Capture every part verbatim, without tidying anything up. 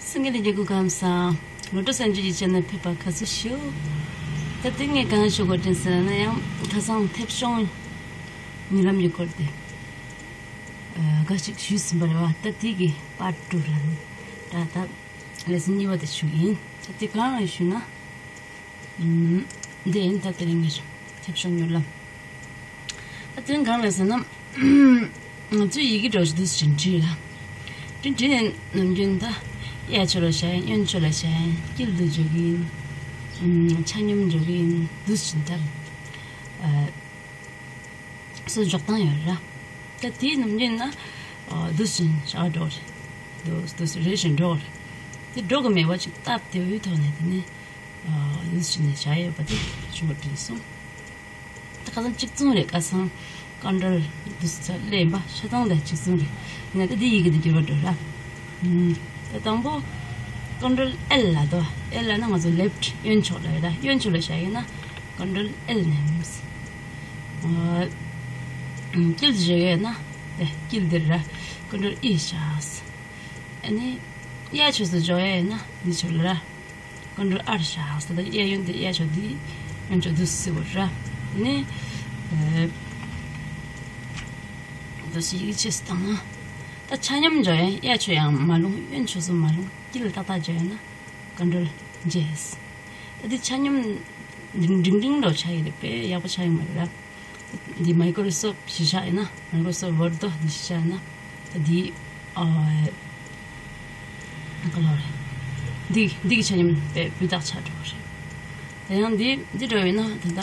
སེང་གེ་ལ་རྒྱལ་སྐུ་ཁམས་བཟང་། ལོ་ཏོག་སེམས་ཅན་གྱི་ཆེད་ན་ཕེབས་པ་དགའ་བསུ་ཞུ། ད་དེ་ངས་གང་ཞུ་དགོས་དྲན་ཟེར་ན་ཡང་ཁ་སང་མཐེབ་གཞོང་མྱུར་ལམ་གྱི་སྐོར་དེ་འགའ་ཞིག་ཞུས་ཟིན་པ་རེད་བ། ད་དེ་གི་པར་ཊུ་ལ་ནི་ད་ད་ལེ་སོན་གཉིས་པ་དེ་ཞུ་གི་ཡིན། ད་དེ་གང་ཞུ་ན། འདི་ཡིན། ད་དེ་རིང་གི་མཐེབ་གཞོང་མྱུར་ལམ། ད་དེ་རིང་གང་ལ་ཟེར་ན། ང་ཚོས་ཡི་གེ་འདྲ་བོ་ཞིག་འདུག་སེ་བྲིས་ལ། དེ་བྲིས་ནས་ནམ་རྒྱུན་ད་གཡས་ཕྱོགས་ལ་བཞག་ཡིན། གཡོན་ཕྱོགས་ལ་བཞག་ཡིན། དཀྱིལ་དུ་འཇོག་གི་ཡིན། ཆ་སྙོམས་འཇོག་གི་ཡིན། འདུག་སེ་བྲིས་ད། སོ་སོའི་འཇོག་སྟངས་ཡོད་ར། ད་དེའི་ནམ་རྒྱུན་ན་འདུག་སེ་བཞག་འགྲོ་རེད། འདུག་འདུག་སེ་རེ་བཞིན་འགྲོ་རེད། དེ་འགྲོ་གི་མེད་པ་ཅིག་སྟབས་བདེ་བོའི་ཐོག་ནས་དེ་ནས་འདུག་སེ་བྱས་ཡོད་པ་དེ་ཞུ་བར་བྲིས་སོང་། ད་ཁ་སང་གཅིག་མཚུངས་རེད། ཁ་སང་ཀོན་ཊོལ་འདུག་སེ་ལེན་པ་ཆ་ཚང་ལ་གཅིག་མཚུངས་རེད། ཡིན་ན་ད་དེ་ཡི་གེ་དེ་འགྱུར་བ་འགྲོ་ར། ད་དང་པོ་ཀོན་ཊོལ་ཨེལ་ལ་དོ། ཨེལ་ལ་ན་ང་ཚོ་ལེཕ་ཊི་གཡོན་ཕྱོགས་ལ་ཡོད་ད། གཡོན་ཕྱོགས་ལ་བཞག་ཡིན་ན་ཀོན་ཊོལ་ཨེལ་ནས་མིམས། དཀྱིལ་དུ་འཇོག་ཡ་ཡིན་ན་དེ་དཀྱིལ་འདིར་ར། ཀོན་ཊོལ་ཨི་བཞག་ཨ་ནི་གཡས་ཕྱོགས་སུ་འཇོག་ཡ་ཡིན་ན་འདི་ཕྱོགས་ལ་ར། ཀོན་ཊོལ་ཨར་བཞག་ད་ལྟ་གཡས་གཡོན་དེ་གཡས་ཕྱོགས་འདི་གཡོན་ཕྱོགས་འདི་སི་བོར་ར། དེ་ནས་ཨ་འདུག་སེ་ཡིག་ཆ་ཞིག་བཏང་ན། ད་ཆ་སྙོམས་འཇོག་ཡ་གཡས་ཕྱོགས་ཡང་མ་ལྷུང་། གཡོན་ཕྱོགས་སུ་མ་ལྷུང་། དཀྱིལ་ཏག་ཏག་འཇོག་ཡ་ན་ཀོན་ཊོལ་ཇེ། ད་འདི་ཆ་སྙོམས་འབྲིང་འབྲིང་འདྲ་བོ་ཆགས་ཀྱི་རེད། དཔེ་ཡག་པོ་ཆགས་ཀྱི་མ་རེད་ར། འདི་མའི་ཀོ་རོ་སོབ་གཞི་བཞག་ཡིན་ན། མའི་ཀོ་རོ་སོབ་ཝར་ཌི་འདི་གཞི་བཞག་ཡིན་ན། ད་འདི་ཨ་ག་ལོ་རེད། འདི་འདི་གི་ཆ་སྙོམས་དཔེ་སྤུས་དག་ཆགས་འགྲོ་གི་རེད། དེ་ཡང་འདི་འདི་འདྲ་བོ་ཡིན་ན་ད་ལྟ་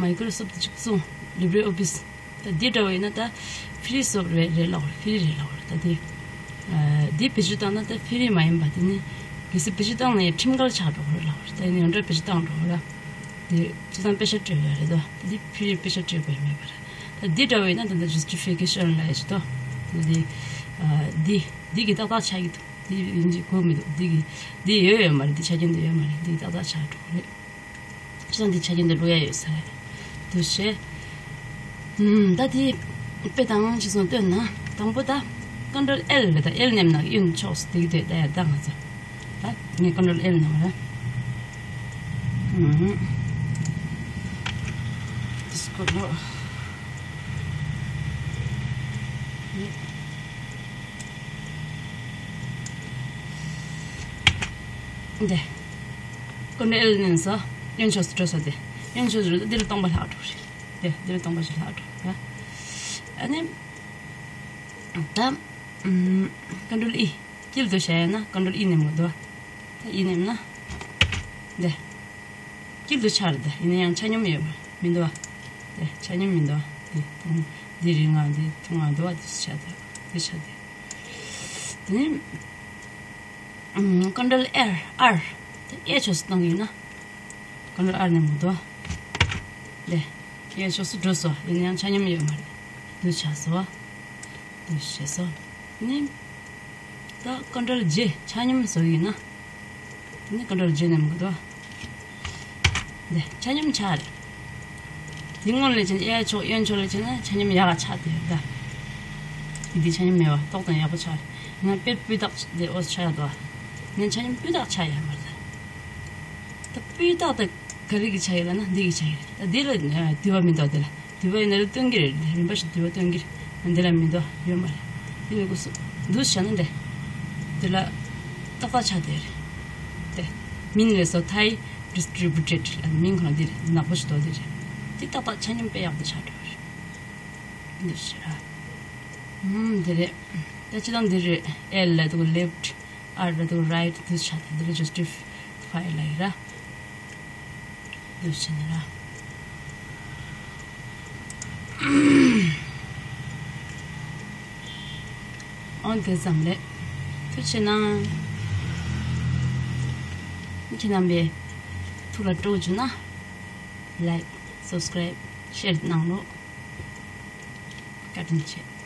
མའི་ཀོ་རོ་སོབ་འདི་གཅིག་མཚུངས། ལི་བྷི་རི་ཨོ་ཕི་སི། ད་འདི་འདྲ་བོ་ཡིན་ན་ད་ཕི་རི་སོབ་རེད་རེད་ལབ་རེད། ཕི་རི་རེད་ལབ་རེད། ད་འདི་ཨ་འདི་བེད་སྤྱོད་བཏང་ན་ད་ཕི་རི་མ་ཡིན་པ་དེ་ནི་གལ་སྲིད་བེད་སྤྱོད་བཏང་ན་ཡང་ཁྲིམས་འགལ་ཆགས་འགྲོ་གི་རེད་ལབ་རེད། ད་ཡིན་ན་ཡང་འདྲ་བེད་སྤྱོད་བཏང་འགྲོ་གི་རེད། འདི་སྤྱིར་བཏང་པེ་ཤ་སྤྲོད་ཡོད་རེད་དོ། ད་འདི་ཕི་རི་པེ་ཤ་སྤྲོད་དགོས་མེད་པ་རེད། ད་འདི་འདྲ་བོ་ཡིན་ན་ད་ད་ཇུ་སི་ཊི་ཕི་ཀེ་ཤན་ལབ་ཡ་ཞིག་དོ། ད་འདི་ཨ་འདི་འདི་གི་ཏག་ཏག་ཆགས་ཀྱི་འདུག་འདི་ཡིན་གྱི་དགོས་མི་འདུག་འདི་གི་འདི་ཡོད་ཡོད་མ་རེད། འདི་ཆ་རྐྱེན་འདི་ཡོད་མ་རེད། འདི་གི་ཏག་ཏག་ཆགས་འགྲོ་གི་རེད། ཁྱེད་རང་འདི་ཆ་རྐྱེན་འདི་བླུག་ཡ་ཡོད་ས་རེད། འདུག་སེ། ཨུམ། ད་འདི་དཔེ་དང་ཅི་སོང་སྟོན་ན། དང་པོ་ད་ཀོན་ཊོལ་ཨེལ་རེད། ད་ཨེལ་མནན་ན་གཡོན་ཕྱོགས་སུ་འདི་གི་དེ་ད་ཡར་ད་ང་ཚོ། ད་ངས་ཀོན་ཊོལ་ཨེལ་མནན་པ་རེད། ཨུམ། ཌི་སི་ཀོ་ལོ། འདི། ཀོན་ཊོལ་ཨེལ་མནན་སོང་། གཡོན་ཕྱོགས་སུ་འགྲོ་སོང་། དེ་གཡོན་ཕྱོགས་སུ་འགྲོ་སོང་། འདི་ལ་སྟོང་པ་ལྷག་འགྲོ་རེད། དེ་འདི་ལ་སྟོང་པ་ཞིག་ལྷག་འགྲོ་རེད། ཨ་ནི། ད། ཀོན་ཊོལ་ཨི། དཀྱིལ་དུ་བྱས་ཡོད་ན་ཀོན་ཊོལ་ཨི་མནན་དགོས་འདུག་ད་ཨི་མནན་ན། འདི། དཀྱིལ་དུ་ཆགས་རེད། ད་ཡིན་ན་ཡང་ཆ་སྙོམས་ཡོད་མ་མི་འདུག་བ། འདི་ཆ་སྙོམས་མི་འདུག་བ། འདི་འདི་རིང་ང་འདི་ཐུང་ང་འདུག་བ། འདི་ཆགས་འདུག་འདི་ཆགས་འདུག་དེ་ནས་ཀོན་ཊོལ་ཨར། ཨར། དེ་གཡས་ཕྱོགས་སུ་གཏོང་གི་ཡིན་ན། ཀོན་ཊོལ་ཨར་མནན་དགོས་འདུག་བ། འདི་གཡས་ཕྱོགས་སུ་འགྲོ་སོང་། ཡིན་ན་ཡང་ཆ་སྙོམས་ཡོད་མ་རེད། འདི་ཆགས་སོང་། འདི་བྱས་སོང་། ནི། ད་ཀོན་ཊོལ་ཇེ། ཆ་སྙོམས་བཟོ་གི་ཡིན་ན། དེ་ནས་ཀོན་ཊོལ་ཇེ་མནན་དགོས་འདུག་བ། འདི་ཆ་སྙོམས་ཆགས་རེད། དེ་སྔོན་ལ་བྱས་ན་གཡས་ཕྱོགས་གཡོན་ཕྱོགས་ལ་བྱས་ན་ཆ་སྙོམས་ཡག་ག་ཆགས་བསྡད་ཡོད་ད། འདི་ཆ་སྙོམས་མེད་པ་ཏོག་ཙམ་ཡག་པོ་ཆགས་རེད། ཡང་དཔེ་སྤུས་དག་དེ་འོ་ཆགས་ཡག་འདུག་བ། ནས་ཆ་སྙོམས་སྤུས་དག་ཆགས་ཡག་མ་རེད། ད་སྤུས་དག་དེ་ག་རེ་གི་ཆགས་ཡོད་ལབ་ན་འདི་གི་ཆགས་ཡོད་རེད། ད་འདི་ལ་ཨ་དུ་བ་མི་འདུག་འདི་ལ་དུ་བ་ཡིན་ན་ལ་སྟོན་གྱི་རེད། རིམ་པ་ཞིག་དུ་བ་སྟོན་གྱི་རེད། འདི་ལ་མི་འདུག་ཡོད་མ་རེད། འདི་ནི་ཀུ་སུ་འདུག་བྱས་ན་འདི་འདི་ལ་ཏག་ཏག་ཆགས་བསྡད་རེད། དེ་མིང་ལས་སོ་ཐའི་ཌི་སི་ཊི་རི་བྷུ་ཊེཌ་ལ་མིང་ཁོ་ན་འདི་རེད། ནག་པོ་ཞིག་འདུག་འདི་རེད། འདི་ཏག་ཏག་ཆ་སྙོམས་དཔེ་ཡག་པོ་ཆགས་འགྲོ་རེད། འདི་ཞིག་ར། ཨུམ། འདི་རེད། ད་སྤྱིར་བཏང་འདི་རེད། ཨེལ་ལ་འདུག་ལེཕ་ཊི། ཨར་ལ་འདུག་རའིཊ། འདི་ཆགས་ཏེ་འདི་ལ་ཇུ་སི་ཊི་ཕའི་ལབ་ཡིན་ར། འདི་བྱས་ནས་ར། ཨོ་དེ་ཙམ་རེད། ཐུགས་རྗེ་གནང་། ཁྱེད་རྣམ་པས་ཐུགས་ལ་སྤྲོ་བྱུང་ན་ལའིཀ་སབ་སི་ཀ་རའིབ་ཤེར་གནང་རོགས། བཀའ་དྲིན་ཆེ།